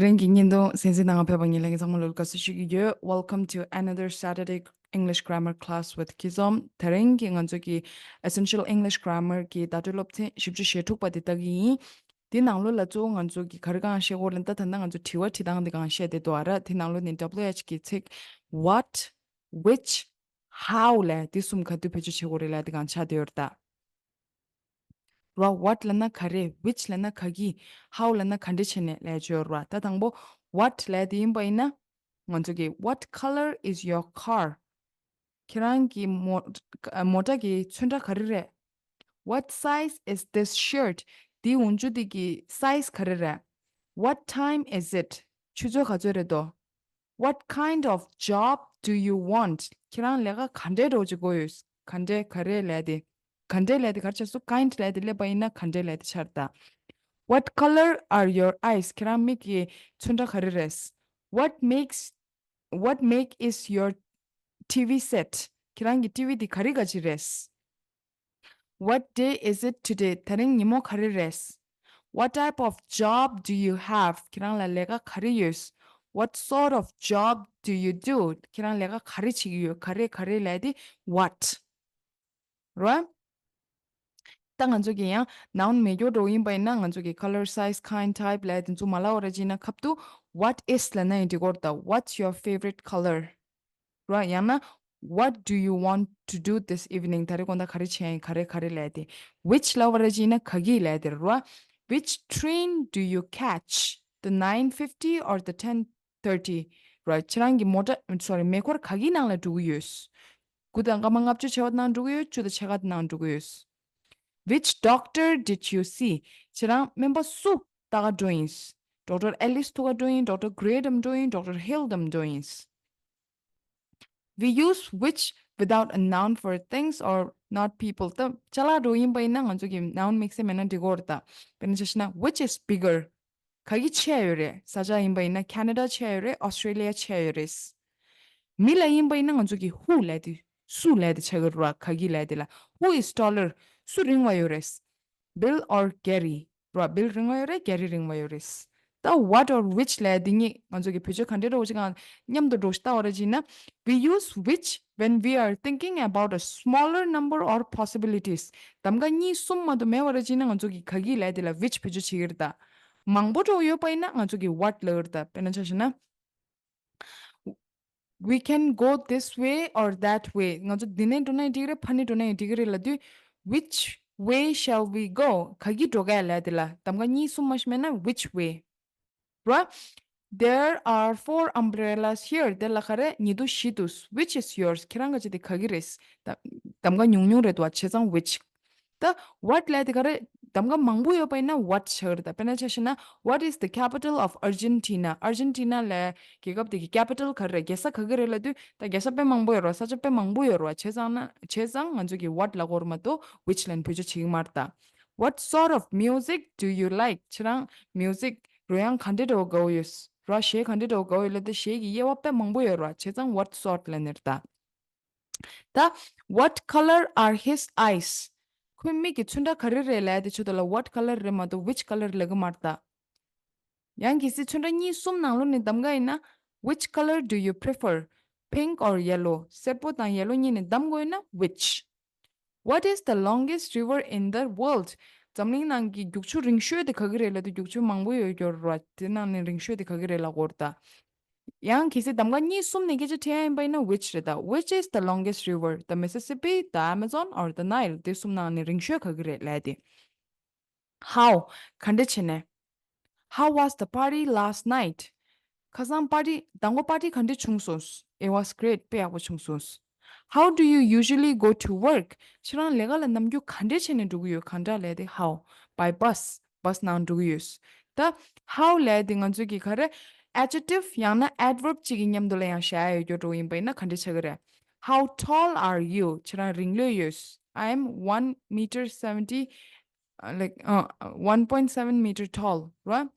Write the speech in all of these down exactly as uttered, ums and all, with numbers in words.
དེ་རིང་གི་བརྙན་ཐུང་གསན་གཟིགས་གནང་བ་ཕེབས་པ་ཉིད་ལ་ངས་ཚང་མ་ལོ་དགའ་བསུ་ཞུ་གི་ཡོད། Welcome to another Saturday English Grammar Class with Kizom. དེ་རིང་གི་ང་ཚོ་གི་Essential English Grammar གི་ཟླ་སྒྲིལ་སློབ་ཚན་བཞི་བཅུ་ཞེ་དྲུག་པ་དེ་ལྟ་གི་ཡིན། དེ་ནང་ལོགས་ལ་གཙོ་བོ་ང་ཚོ་གི་ག་རེ་གང་བཤད་དགོས་ལབ་ན། ད་ད་ལྟ་ང་ཚོ་དྲི་བ་དྲི་སྟངས་དེ་གང་བཤད་བསྡད་འདུག་ཨ་ར། དེ་ནང་ལོགས་ནས་W H གི་ཚིག what, which, how ལབ་དེ་གསུམ་ག་དུས་བེད་སྤྱོད་བྱེད་དགོས་རེད་ལབ་དེ་གང་ཆགས་བསྡད་ཡོད་རེད་ད། ར། What ལབ་ན་ག་རེ། Which ལབ་ན་ག་གི། How ལབ་ན་ག་འདྲ་བྱས་ནས་ལབ་ཡ་ཅིག་ཡོད་ར། ད་དང་པོ་what ལབ་དེ་ཡིན་པ་ཡིན་ན། ང་ཚོ་གི་What color is your car? ཁྱེད་རང་གི་མོ་མོ་ཊ་གི་ཚོན་ཁྲ་ག་རེ་རེད། What size is this shirt? འདི་འོག་འཇུག་འདི་གི་size ག་རེ་རེད། What time is it? ཆུ་ཚོད་ག་ཚོད་རེད་དོ། What kind of job do you want? ཁྱེད་རང་ལས་ཀ་ག་འདྲའི་འདྲ་བོ་ཅིག་དགོས་ཡོད། ག་འདྲའི་ག་རེ་ལབ་དེ། ག་འདྲའི་ལབ་དེ་ག་རེ་ཆགས་སོང་། Kind ལབ་དེ་སླེབས་པ་ཡིན་ན་ག་འདྲའི་ལབ་དེ་ཆགས་རེད་ད། What color are your eyes? ཁྱེད་རང་མིག་གི་ཚོན་ཁྲ་ག་རེ་རེད། What makes, what make is your T V set? ཁྱེད་རང་གི་ཊི་ཝི་དེ་ག་རེ་ག་ཅིག་རེད། What day is it today? དེ་རིང་ཉིན་མོ་ག་རེ་རེད། What type of job do you have? ཁྱེད་རང་ལ་ལས་ཀ་ག་རེ་ཡོད། What sort of job do you do? ཁྱེད་རང་ལས་ཀ་ག་རེ་བྱེད་ཀྱི་ཡོད། ག་རེ་ག་རེ་ལབ་དེ་what ར། ད་ང་ཚོ་གི་ཡང་noun མེད་སྐྱོ་འགྲོ་ཡིན་པ་ཡིན་ན། ང་ཚོ་གི་color, size, kind, type ལབ་དེ་ཚོ་མ་ལབ་པ་ར་ཅིག་ཡིན་ན་ཁབ་ཏུ་what is ལབ་ན་ཡང་འགྲིག་གི་རེད་ད། What's your favorite color? ར། ཡང་ན་What do you want to do this evening? ད་རེས་དགོང་དག་ག་རེ་བྱེད་ཡིན། ག་རེ་ག་རེ་ལབ་དེ། Which ལབ་པ་ར་ཅིག་ཡིན་ན་ག་གི་ལབ་དེ་ར། Which train do you catch? The nine fifty or the ten thirty? ར། ཁྱེད་རང་གི་མོ་ཊ། sorry, མེ་འཁོར་ག་གི་ནང་ལ་འགྲོ་གི་ཡོད། དགུ་དང་སྐར་མ་ལྔ་བཅུ་ཆེ་བ་ནང་འགྲོ་གི་ཡོད། བཅུ་དང་ཕྱེད་ཀ་ནང་འགྲོ་གི་ཡོད། Which doctor did you see? ཁྱེད་རང་སྨན་པ་སུ་ལྟ་ག་འགྲོ་ཡིན། Doctor Alice ཐུག་ག་འགྲོ་ཡིན། Doctor Gray འགྲམ་འགྲོ་ཡིན། Doctor Hill འགྲམ་འགྲོ་ཡིན། We use which without a noun for things or not people. ད་ཅ་ལག་འགྲོ་ཡིན་པ་ཡིན་ན་ང་ཚོ་གི་noun དམིགས་བསལ་མེད་ན་འགྲིག་གི་རེད་ད། དཔེར་ན་ཆ་བཞག་ན་which is bigger? ག་གི་ཆེ་ཡོད་རེད། ས་ཆ་ཡིན་པ་ཡིན་ན་Canada ཆེ་ཡོད་རེད། Australia ཆེ་ཡོད་རེད། མི་ལ་ཡིན་པ་ཡིན་ན་ང་ཚོ་གི་who ལབ་དེ་སུ་ལབ་དེ་ཆགས་ཀྱི་རེད་བ། ག་གི་ལབ་དེ་ལ། Who is taller? སུ་རིང་བ་ཡོད་རེད། Bill or Gary? ར། Bill རིང་བ་ཡོད་རེད། Gary རིང་བ་ཡོད་རེད། ད་what or which ལབ་དེ་གཉིས་ང་ཚོ་གི་བེད་སྤྱོད་ག་འདྲ་འདྲ་བོ་ཅིག་གང་མཉམ་དུ་འགྲོ་ཞིག་ལྟ་བ་ར་ཅིག་ཡིན་ན། We use which when we are thinking about a smaller number or possibilities. གདམ་ག་གཉིས་གསུམ་མ་གཏོགས་མེད་པ་ར་ཅིག་ཡིན་ན་ང་ཚོ་གི་ག་གི་ལབ་དེ་ལ་which བེད་སྤྱོད་བྱེད་ཀྱི་རེད་ད། མང་པོ་འདྲ་བོ་ཡོད་པ་ཡིན་ན་ང་ཚོ་གི་what ལབ་ཀྱི་རེད་ད། དཔེར་ན་ཆ་བཞག་ན། We can go this way or that way. ང་ཚོ་འདི་ནས་འགྲོ་ན་ཡང་འགྲིག་གི་རེད། ཕ་ནས་འགྲོ་ན་ཡང་འགྲིག་གི་རེད་ལབ་དུས། Which way shall we go? ག་གི་འགྲོ་ག་ལབ་དེ་ལ། གདམ་ག་གཉིས་གསུམ་མ་ཞིག་མེད་ན་which way? ར། There are four umbrellas here. དེ་ལ་ག་རེ་ཉི་གདུགས་བཞི་འདུག Which is yours? ཁྱེད་རང་ག་ཅི་དེ་ག་གི་རེད། ད་གདམ་ག་ཉུང་ཉུང་རེད་དོ། བྱས་ཙང་which། ད་what ལབ་དེ་ག་རེ། གདམ་ག་མང་པོ་ཡོད་པ་ཡིན་ན་what ཆགས་ཀྱི་རེད་ད། དཔེར་ན་ཆ་བཞག་ན། What is the capital of Argentina? Argentina ལབ་རྒྱལ་ཁབ་དེ་གི་capital ག་རེ་རེད། རྒྱལ་ས་ག་གི་རེད་ལབ་དུས། ད་རྒྱལ་ས་དཔེ་མང་པོ་ཡོད་རེད་བ། ས་ཆ་དཔེ་མང་པོ་ཡོད་རེད་བ། བྱས་ཙང་ན། བྱས་ཙང་ང་ཚོ་གི་what ལབ་དགོས་རེད་མ་གཏོགས་which ལབ་ནས་བེད་སྤྱོད་བྱེད་ཀྱི་མ་རེད་ད། What sort of music do you like? ཁྱེད་རང་music རོལ་དབྱངས་ག་འདྲ་འདྲ་བོ་དགའ་བོ་ཡོད། ར། གཞས་ག་འདྲ་འདྲ་བོ་དགའ་བོ་ཡོད་ལབ་དུས་གཞས་ཀྱི་དབྱེ་བ་དཔེ་མང་པོ་ཡོད་རེད་བ། བྱས་ཙང་what sort ལབ་ནི་རེད་ད། ད། What color are his eyes? ཁོའི་མིག་གི་ཚོན་ཁྲ་ག་རེ་རེད་ལབ་དེ་ཆེད་དུ་ལ་what color རེད་མ་གཏོགས་which color ལབ་ཀྱི་མ་རེད་ད། ཡང་གལ་སྲིད་ཚོན་ཁྲ་གཉིས་གསུམ་ནང་ལོགས་ནས་གདམ་ག་ཡིན་ན། Which color do you prefer? Pink or yellow? སེར་པོ་དང་ཡེ་ལོ་གཉིས་ནས་གདམ་དགོས་ཡོད་ན་which? What is the longest river in the world? འཛམ་གླིང་ནང་གི་རྒྱུག་ཆུ་རིང་ཤོས་དེ་ག་གི་རེད་ལབ་དུས། རྒྱུག་ཆུ་མང་པོ་ཡོད་ཀྱི་ཡོད་རེད་བ། དེ་ནང་ནས་རིང་ཤོས་དེ་ག་གི་རེད་ལབ་དགོས་རེད་ད། ཡང་གལ་སྲིད་གདམ་ག་གཉིས་གསུམ་ནས་སྐད་ཆ་དྲིས་ཡ་ཡིན་པ་ཡིན་ན་which རེད་ད། Which is the longest river? The Mississippi, the Amazon, or the Nile? དེ་གསུམ་ནང་ནས་རིང་ཤོས་ག་གི་རེད་ལབ་དེ། How ག་འདྲ་བྱས་ནས། How was the party last night? ཁ་སང་པར་ཊི། མདང་དགོང་པར་ཊི་ག་འདྲ་བྱུང་སོང་། It was great. དཔེ་ཡག་པོ་བྱུང་སོང་། How do you usually go to work? ཁྱེད་རང་ལས་ཀ་ལ་ནམ་རྒྱུན་ག་འདྲ་བྱས་ནས་འགྲོ་གི་ཡོད། ག་འདྲ་ལབ་དེ་how. By bus. བྷ་སི་ནང་འགྲོ་གི་ཡོད། ད་how ལབ་དེ་ང་ཚོ་གི་ག་རེ། adjective ཡང་ན་adverb གཅིག་གི་མཉམ་དུ་ལ་ཡང་བཞག་ཡ་ཡོད་རྒྱུ་འགྲོ་ཡིན་པ་ཡིན་ན་ག་འདྲ་ཆགས་ཀྱི་རེད། How tall are you? ཁྱེད་རང་རིང་ལོས་ཡོད། I am one meter seventy, uh, like, uh, one point seven meter tall, right?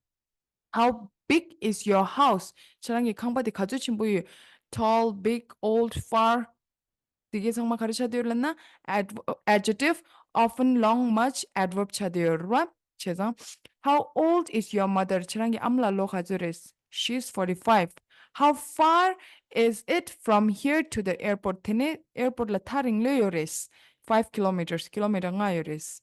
How big is your house? ཁྱེད་རང་གི་ཁང་པ་དེ་ག་ཚོད་ཆེན་པོ་ཡོད། Tall, big, old, far. དེ་གའི་ཚང་མ་ག་རེ་ཆགས་བསྡད་ཡོད་ལབ་ན། ad- adjective, often, long, much, adverb ཆགས་བསྡད་ཡོད་རེད་བ། བྱས་ཙང་། How old is your mother? ཁྱེད་རང་གི་ཨ་མ་ལགས་ལོ་ག་ཚོད་རེད། She's forty-five. How far is it from here to the airport? དེ་ནས་airport ལ་ཐག་རིང་ལོས་ཡོད་རེད། Five kilometers. ཀི་ལོ་མི་ཊར་ལྔ་ཡོད་རེད།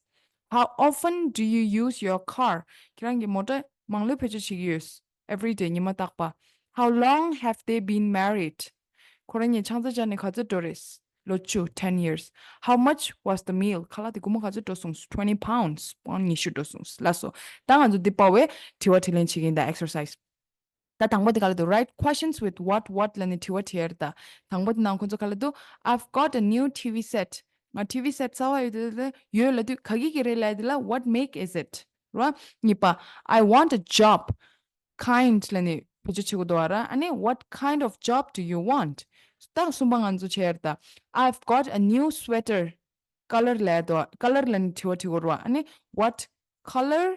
How often do you use your car? ཁྱེད་རང་གི་མོ་ཊ་མང་ལོས་བེད་སྤྱོད་བྱེད་ཀྱི་ཡོད། Every day. ཉི་མ་རྟག་པ། How long have they been married? ཁོ་རང་གཉིས་ཆང་ས་བཅད་ནས་ག་ཚོད་འགྲོ་རེད། ལོ་བཅུ། Ten years. How much was the meal? ཁ་ལག་དེ་སྒོར་མོ་ག་ཚོད་འགྲོ་སོང་། Twenty pounds. པའོན་ཌི་ཉི་ཤུ་འགྲོ་སོང་། ལགས་སོ། ད་ང་ཚོ་འདི་པ་བའི་དྲི་བ་དྲིས་ལན་བྱེད་ཀྱི་ཡིན་ད། Exercise. ད་དང་པོ་དེ་ག་ལ་འདུག Write questions with what, what ལབ་ནས་དྲི་བ་དྲིས་ཡ་རེད་ད། དང་པོ་དེ་ནང་ཁོ་ཚོ་ག་ལ་འདུག I've got a new T V set. ང་ཊི་ཝི་སེ་ཊི་གསར་པ་ཡོད་དེ་ཡོད་ལབ་དུས་ག་གི་གི་རེད་ལབ་དེ་ལ། What make is it? ར། གཉིས་པ། I want a job. Kind ལབ་ནས་བེད་སྤྱོད་བྱེད་དགོས་འདུག་བ་ར། ཨ་ནི། What kind of job do you want? ད་གསུམ་པ་ང་ཚོ་བྱས་ཡ་རེད་ད། I've got a new sweater. Color ལབ་དོ། Color ལབ་ནས་དྲི་བ་དྲི་དགོས་རེད་བ། ཨ་ནི། What color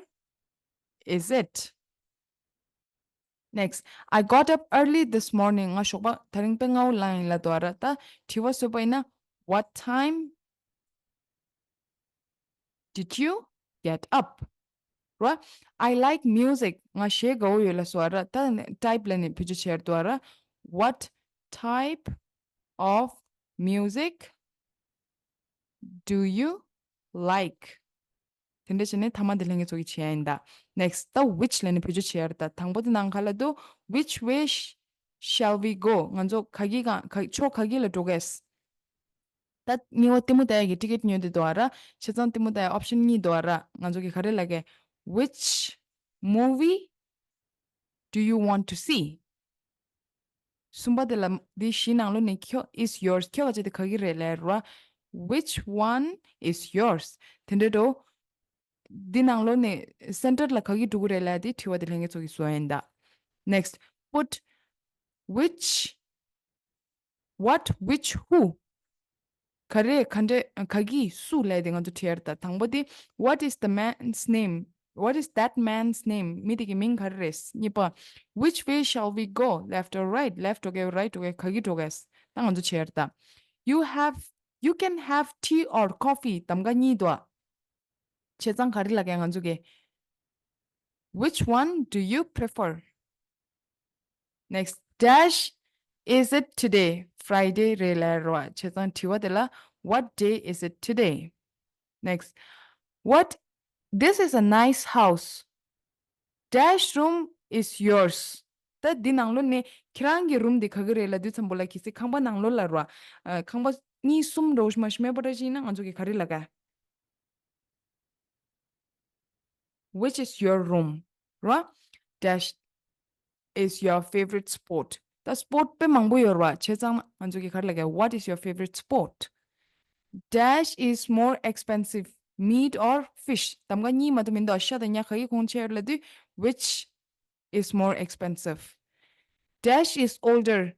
is it? Next. I got up early this morning. ང་ཞོགས་པ་དེ་རིང་དཔེ་སྔ་པོ་ལངས་ཡིན་ལབ་འདུག་ཨ་ར། ད་དྲི་བ་བཟོས་པ་ཡིན་ན། What time did you get up? ར། I like music. ང་གཞས་དགའ་པོ་ཡོད་ལབ་སོང་ཨ་ར། ད་ནི་type ལབ་ནས་བེད་སྤྱོད་བྱས་འདུག་ཨ་ར། What type of music do you like? དེ་འདྲ་བྱས་ནས་མཐའ་མ་དེ་ལྷན་རྒྱས་ཚོ་གིས་བྱེད་ཡ་ཡིན་ད། Next. ད་which ལབ་ནས་བེད་སྤྱོད་བྱེད་ཡ་རེད་ད། དང་པོ་དེ་ནང་ག་ལ་འདུག Which way sh- shall we go? ང་ཚོ་ག་གི་ག་ག་ཕྱོགས་ག་གི་ལ་འགྲོ་གས། ད་གཉིས་པ་ལྟད་མོ་ལྟ་ཡ་གི་ཊི་ཀེ་ཊི་ཉོས་བསྡད་འདུག་ཨ་ར། བྱས་ཙང་ལྟད་མོ་ལྟ་ཡ་ཨོབ་ཤན་གཉིས་འདུག་ཨ་ར། ང་ཚོ་གིས་ག་རེ་ལབ་གས། Which movie do you want to see? གསུམ་པ་དེ་ལ་འདི་བཞི་ནང་ལོགས་ནས་ཁྱོད། is yours. ཁྱོད་ག་ཅིག་དེ་ག་གི་རེད་ལབ་ར། Which one is yours? དེ་འདྲ་འགྲོ། འདི་ནང་ལོགས་ནས་སེན་ཊར་ལ་ག་གི་འགྲོ་གི་རེད་ལབ་དེ་དྲི་བ་དེ་ལྷན་རྒྱས་ཚོ་གིས་བཟོ་ཡ་ཡིན་ད། Next. Put which, what, which, who. ག་རེ་ག་འདྲ་ག་གི་སུ་ལབ་དེ་ང་ཚོ་དྲི་ཡ་རེད་ད། དང་པོ་དེ། What is the man's name? What is that man's name? མི་དེ་གི་མིང་ག་རེ་རེད། གཉིས་པ། Which way shall we go? Left or right? Left འགྲོ་གས། Right འགྲོ་གས། ག་གི་འགྲོ་གས། ད་ང་ཚོ་དྲི་ཡ་རེད་ད། You have, you can have tea or coffee. གདམ་ག་གཉིས་འདུག་ཨ། བྱས་ཙང་ག་རེ་ལབ་གས་ང་ཚོ་གིས། Which one do you prefer? Next. Dash is it today? Friday རེད་ལབ་ར། བྱས་ཙང་དྲི་བ་དེ་ལ། What day is it today? Next. What? This is a nice house. Dash room is yours. ད་འདི་ནང་ལོགས་ནས་ཁྱེད་རང་གི་རུམ་འདི་ག་གི་རེད་ལབ་དུས་ཙམ་པོ་ལ། གལ་སྲིད་ཁང་པ་ནང་ལོགས་ལ་ར། ཨ། ཁང་པ་གཉིས་གསུམ་འདྲ་བོ་ཞིག་མ་ཞིག་མེད་པ་འདྲ་ཞིག་ཡིན་ན་ང་ཚོ་གིས་ག་རེ་ལབ་གས། Which is your room? ར། Dash is your favorite sport? ད་སི་པོར་ཊི་དཔེ་མང་པོ་ཡོད་ར། བྱས་ཙང་ང་ཚོ་གིས་ག་རེ་ལབ་གས། What is your favorite sport? Dash is more expensive, meat or fish? གདམ་ག་གཉིས་མ་གཏོགས་མི་འདུག་ཤ་དང་ཉ་ག་གི་གོང་ཆེ་ཡོད་ལབ་དུས། Which is more expensive? Dash is older,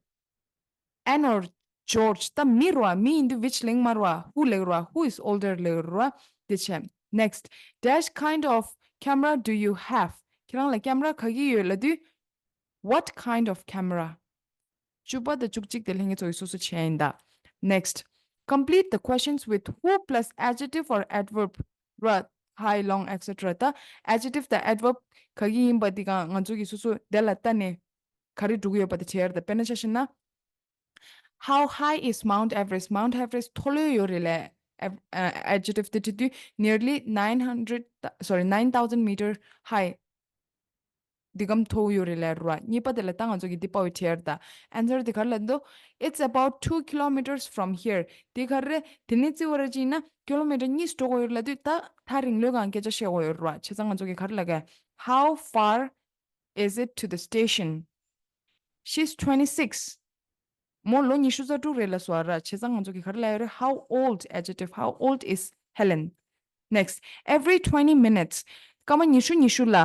Anne or George? ད་མི་ར། མི་ཡིན་དུས་which ལེགས་མ་ར། Who ལེགས་ར། Who is older ལེགས་ར། དེ་བྱས། Next. Dash kind of camera do you have? ཁྱེད་རང་ལ་ཀེམ་ར་ག་གི་ཡོད་ལབ་དུས། What kind of camera? བཅུ་པ་དང་བཅུ་གཅིག་དེ་ལྷན་རྒྱས་ཚོ་གིས་སོ་སོ་བྱས་ཡིན་ད། Next. Complete the questions with who plus adjective or adverb. ར། High, long, et cetera. ད་adjective དང་adverb ག་གི་ཡིན་པ་འདི་ག་ང་ཚོ་གིས་སོ་སོ་དེ་ལ་ལྟ་ནས་ག་རེ་འགྲོ་གི་ཡོད་པ་དེ་བྱས་ཡ་རེད་ད། དཔེར་ན་ཆ་བཞག་ན། How high is Mount Everest? Mount Everest མཐོ་ལོས་ཡོད་རེད་ལབ། Ad- uh, adjective དེ་བྲིས་དུས། Nearly nine hundred, sorry, nine thousand meter high. འདི་ག་མཐོ་པོ་ཡོད་རེད་ལབ་ར། གཉིས་པ་དེ་ལ་ད་ང་ཚོ་གིས་འདི་པ་བའི་བྲིས་ཡ་རེད་ད། Answer དེ་ག་རེ་ལབ་འདུག It's about two kilometers from here. དེ་ག་རེ་རེད། དེ་ནས་རྩིས་པ་ར་ཅིག་ཡིན་ན་ཀི་ལོ་མི་ཊར་གཉིས་འགྲོ་དགོས་ཡོད་རེད་ལབ་དུས། ད་ཐག་རིང་ལོས་གང་སྐད་ཆ་བཤད་དགོས་ཡོད་ར། བྱས་ཙང་ང་ཚོ་གིས་ག་རེ་ལབ་གས། How far is it to the station? She's twenty-six. མོ་ལོ་ཉི་ཤུ་རྩ་དྲུག་རེད་ལབ་སོང་ཨ་ར། བྱས་ཙང་ང་ཚོ་གིས་ག་རེ་ལབ་ཡོད་རེད། How old? Adjective. How old is Helen? Next. Every twenty minutes. སྐར་མ་ཉི་ཤུ་ཉི་ཤུ་ལ།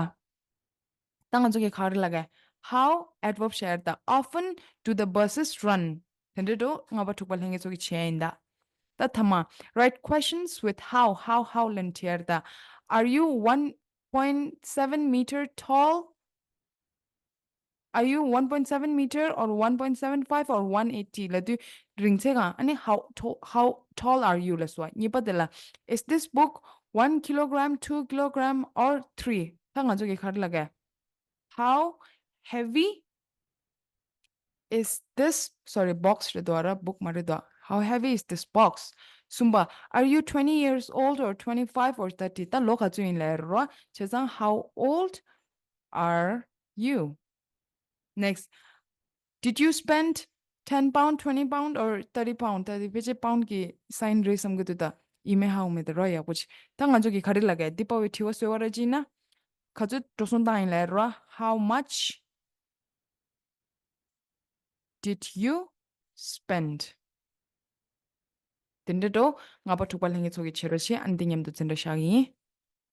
ད་ང་ཚོ་གིས་ག་རེ་ལབ་གས། How, adverb བྱས་ཡ་རེད་ད། Often do the buses run? དེ་འདྲ་འགྲོ། ལྔ་པ་དྲུག་པ་ལྷན་རྒྱས་ཚོ་གིས་བྱས་ཡ་ཡིན་ད། ད་མཐའ་མ། Write questions with how, how, how ལབ་ནས་བྲིས་ཡ་རེད་ད། Are you one point seven meter tall? Are you one point seven meter or one point seven five or one eighty ལབ་དུས་རིང་ཚད་གང་། ཨ་ནི་how to- how tall are you ལབ་སོང་། གཉིས་པ་དེ་ལ། Is this book One kilogram, two kilogram, or three. ད་ང་ཚོ་གི་ག་རེ་ལབ་ཀྱི། How heavy is this? Sorry, box རེད་འདུག་ར། book མ་རེད་འདུག How heavy is this box? གསུམ་པ། Are you twenty years old or twenty-five or thirty? ད་ལོ་ག་ཚོད་ཡིན་ལབ་ར། བྱས་ཙང་how old are you? Next, did you spend ten pound, twenty pound, or thirty pound? ད་དེ་ཕལ་ཆེར་pound གི་sign རེད་བསམ་གྱི་འདུག་ད་ཡིན་མིན་ཧ་གོ་མེད། ད་ར་ཡག་པོ་བྱེད། ད་ང་ཚོ་གི་ག་རེ་ལབ་ཀྱི། འདི་པ་བའི་དྲི་བ་བཟོས་པ་ར་ཅིག་ན། ག་ཚོད་འགྲོ་སོང་བཏང་ཡིན་ལབ་ར། How much did you spend? དེ་འདྲ་འགྲོ། ལྔ་པ་དྲུག་པ་ལྷན་རྒྱས་ཚོ་གི་བྱེད་རོགས་བྱེད། ཨ་ནི་འདི་མཉམ་དུ་འཛིན་གྲྭ་བཞག་གི་ཡིན།